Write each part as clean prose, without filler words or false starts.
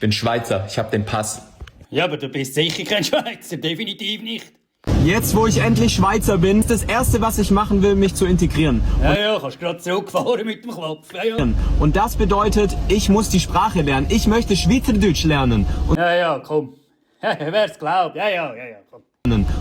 bin Schweizer, ich habe den Pass. Ja, aber du bist sicher kein Schweizer, definitiv nicht. Jetzt, wo ich endlich Schweizer bin, ist das Erste, was ich machen will, mich zu integrieren. Ja, kannst gerade zurückfahren mit dem Kopf. Ja. Und das bedeutet, ich muss die Sprache lernen. Ich möchte Schweizerdeutsch lernen. Ja, komm. Wer's glaubt. Ja, komm.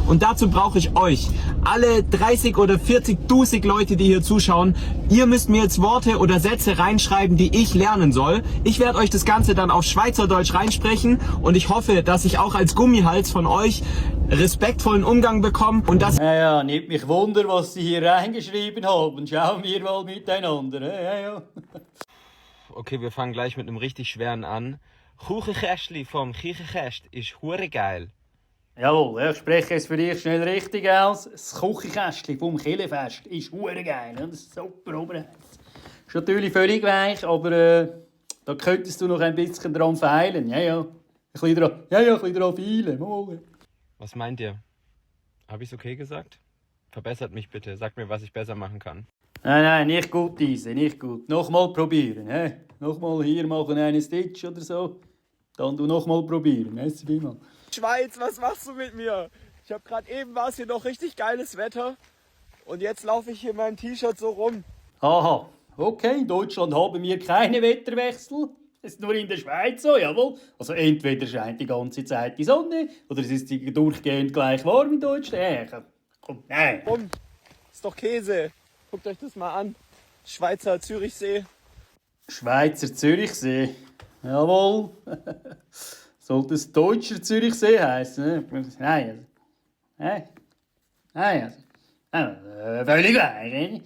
Und dazu brauche ich euch. Alle 30 oder 40.000 Leute, die hier zuschauen. Ihr müsst mir jetzt Worte oder Sätze reinschreiben, die ich lernen soll. Ich werde euch das Ganze dann auf Schweizerdeutsch reinsprechen. Und ich hoffe, dass ich auch als Gummihals von euch respektvollen Umgang bekomme. Und dass Ja, nicht mich wunder, was sie hier reingeschrieben haben. Schauen wir mal miteinander. Ja. Okay, wir fangen gleich mit einem richtig schweren an. Kuchenkästli vom Kirchenkäst ist hure geil. Jawohl, ich spreche es für dich schnell richtig aus. Das Küchenkästchen vom Kirchenfest ist hure geil. Das ist super Oberheiz. Ist natürlich völlig weich, aber da könntest du noch ein bisschen dran feilen. Ja. Ein bisschen dran feilen. Mal. Was meint ihr? Habe ich's okay gesagt? Verbessert mich bitte. Sagt mir, was ich besser machen kann. Nein, nicht gut, Diese, nicht gut. Nochmal probieren. Nochmal hier machen einen Stitch oder so. Dann du nochmal probieren. Merci vielmals. Schweiz, was machst du mit mir? Ich habe gerade eben war es hier noch richtig geiles Wetter und jetzt laufe ich hier in meinem T-Shirt so rum. Aha, okay, in Deutschland haben wir keine Wetterwechsel. Es ist nur in der Schweiz so, jawohl. Also entweder scheint die ganze Zeit die Sonne oder es ist durchgehend gleich warm in Deutschland. Komm, nein. Rum. Ist doch Käse. Guckt euch das mal an. Schweizer Zürichsee. Schweizer Zürichsee. Jawohl. Sollte es deutscher Zürichsee heißen? Ne? Nein. Völlig weich.